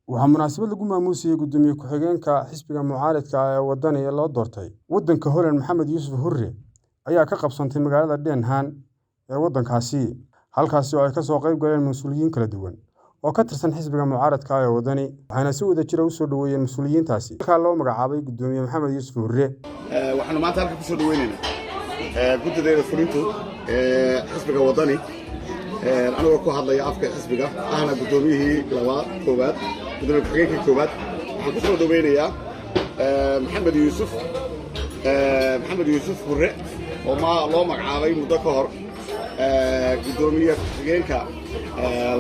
Waxaa munaasabad lagu maamuusayay Gudoomiye ku-xigeenka xisbiga mucaaradka ah ee Waddani ee loo doortay waddanka Holland Maxamed Yuusuf Hurre ayaa ka qabsantay magaalada Den Haag ee waddankaasi, halkaasi oo ay kasoo qayb galeen mas'uuliyiin kala duwan oo ka tirsan xisbiga mucaaradka ah ee Waddani, waxaana si wadajir ah u soo dhoweeyeen mas'uuliyiintaasi halkaa loo magacaabay Gudoomiye Maxamed Yuusuf Hurre. Waxaanu maanta halka ku soo dhaweynaynaa guddideeda fulintu xisbiga Waddani, anigoo ku hadlaya afka xisbiga, ahna guddoomiyihii labaad koowaad, gudoomiye ku-xigeenkii koowaad. Waxaan ku soo dhaweynayaa Maxamed Yuusuf Hurre oo ma loo magacaabay muddo ka hor guddoomiye ku-xigeenka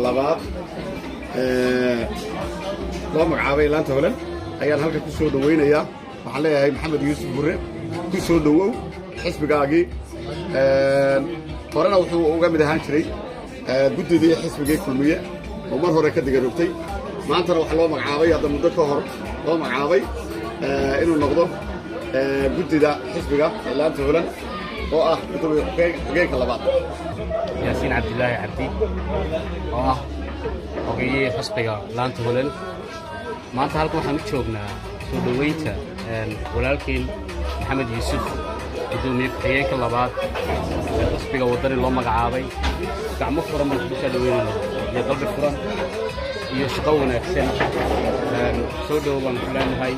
labaad loo magacaabay laanta Holand ayaan halka ku soo dhaweynayaa. Waxaan leeyahay, Maxamed Yuusuf Hurre, ku soo dhowow xisbigaagii. Horena wuxuu uga mid ahaan jiray guddidii xisbigii Kulmiye oo mar hore ka digarogtay. Maantana waxaa loo magacaabay, hadda muddo ka hor loo magacaabay, inuu noqdo guddida xisbiga ee laanta Holand oo ah gudoomiye xigeenka labaad. Yaasiin Cabdilaahi Cabdi oo ah xogeyihii xisbiga laanta Holand. Maanta halkan waxaan u joognaa soo dhoweynta walaalkeen Maxamed Yuusuf, gudoomiye ku-xigeenka labaad ee xisbiga Waddani loo magacaabay. Gacmo furan baan kugu soo dhoweynayna iyo qalbi furan iyo shaqo wanaagsan. Soo dhowo baan ku leenahay.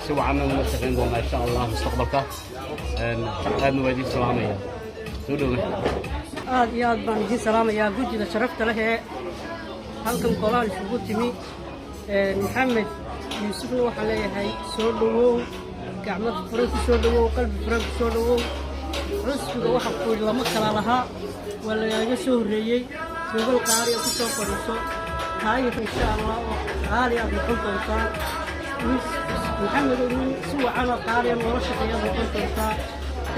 Si wacanna ula shaqayn doonaa, insha Allah, mustaqbalka. Aadna waa idiin salaamaya. Soo dhowo. Aad iyo aad baan idiin salaamayaa, guddida sharafta leh ee halkan golahan isugu timi. Maxamed Yuusufna waxaan leeyahay, soo dhowow, gacmo furan ku soo dhowow, qalbi furan ku soo dhowow. Xusbiga waxa ku yidhi lama kala lahaa, waa lagaaga soo horreeyey. Gogol qaaliya ku soo fadhiiso taayir, insha Allah, oo qaali aad noqon doontaa. Maxamed oo nin si wacanoo qaaliya noola shaqeeyaad noqon doontaa,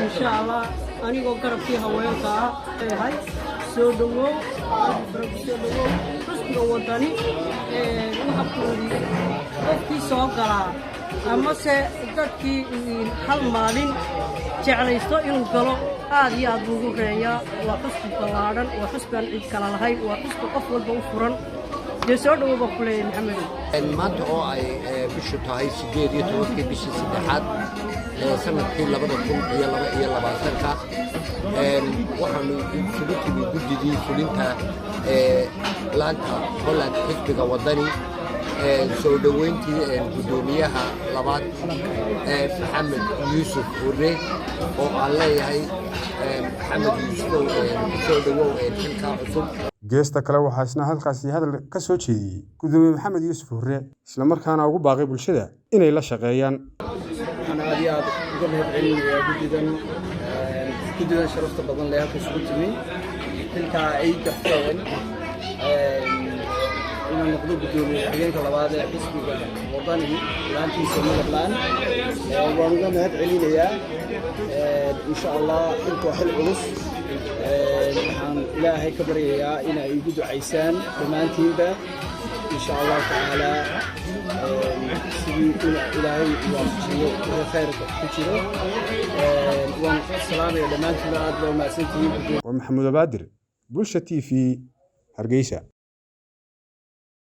insha Allah. Anigoo garabkii haweenka ah leeyahay, soo dhowow, qalbi furan ku soo dhowow xusbiga Waddani. Waxa ku yidhi qofkii soo galaa amase dadkii hal maalin jeclaysto inuu galo, aad iyo aad buu ugu reeyaa. Waa xusbi ballaadhan, waa xusbi aan cid kala lahayn, waa xusbi qof walba u furan. Dee soo dhowow baan ku leeyahay, Maxamedow. Maanta oo ay bishu tahay 18-kii bishii saddexaad ee sanadkii 2022-ka, waxaanu isugu timi guddidii fulinta ee laanta Holland xisbiga Waddani soo dhoweyntii guddoomiyaha labaad, Maxamed Yuusuf Hurre, oo aan leeyahay, Maxamed Yuusufow, soo dhowow xilkaa cusub. Geesta kale, waxaa isna halkaasi hadal ka soo jeediyey Gudoomiye Maxamed Yuusuf Hurre, islamarkaana ugu baaqay bulshada inay la shaqeeyaan. Waxaan aad iyo aad uga mahad celinayaa guddidan sharafta badan leh halka isugu timi, xilkaa ay garteen inaan noqdo guddoomiye ku-xigeenka labaad ee xisbiga Waddani laantiisa Nederland. Waan uga mahad celinayaa. Insha Allah, xilku waa xil culus. Waxaan Ilaahay ka baryayaa in ay igu ducaysaan dhammaantiinba, insha Allahu tacaala, sidii in Ilaahay waafajiyo wixii khayrka ku jiro. Waan salaamaya dhammaantiinba, aad baa umahadsantihiin. Waa Maxamuud Abaadir, Bulsha TV, Hargeysa.